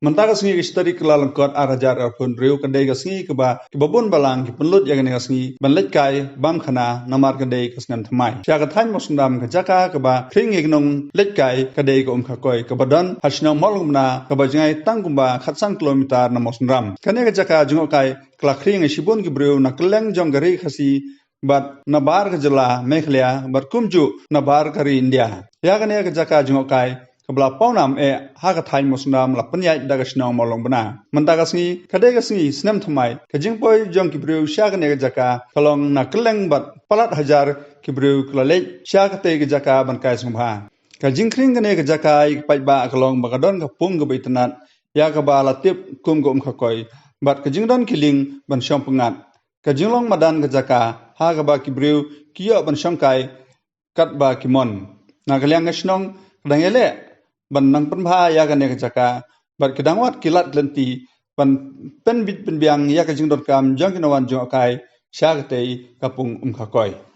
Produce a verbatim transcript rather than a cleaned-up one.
Mynta ka sngi ka shi tarik Kyllalyngkot ar hajar arphew hynriew ka dei ka sngi kaba kiba bun balang ki pynlut ïa kane ka sngi ban leit kai bam khana namar ka dei ka snem thymmai. Sha ka thaiñ Mawsynram ka jaka kaba khring ïa ki nongleit kai ka dei ka Umkhakoi kaba don ha shnong Mawlyngbna kaba jngai tang kumba khatsan kilometer na Mawsynram. Kane ka jaka jngohkai ka la khring ïa shibun ki briew na kylleng jong ka ri Khasi bad na bar ka jylla Meghalaya bad kumjuh na bar ka ri India. Ïa kane ka jaka jngohkai kaba la pawnam eh ha ka thaiñ Mawsynram la pynïaid da ka shnong Mawlyngbna. Mynta ka sngi ka dei ka sngi snem thymmai, ka jingpoi jong ki briew sha kane ka jaka ka long na kylleng bad palat hajar ki briew ki la leit sha katei ka jaka ban kai sngewbha. Ka jingkhring kane ka jaka ïa ki paidbah ka long ba ka don ka pung kaba itynnad ïa kaba la tip kum ka Umkhakoi bad ka jingdon ki lieng ban shong pyngngad. Ka jinglong madan ka jaka ha kaba ki briew ki ïoh ban shong kai katba ki mon. Na ka liang ka shnong ka dang ïaleh ban nang pynbha ïa kane ka jaka bad ki dang wad ki lad ki lynti ban pynbit pynbiang ïa ka jingdonkam jong ki nongwan jngohkai sha katei ka pung Umkhakoi.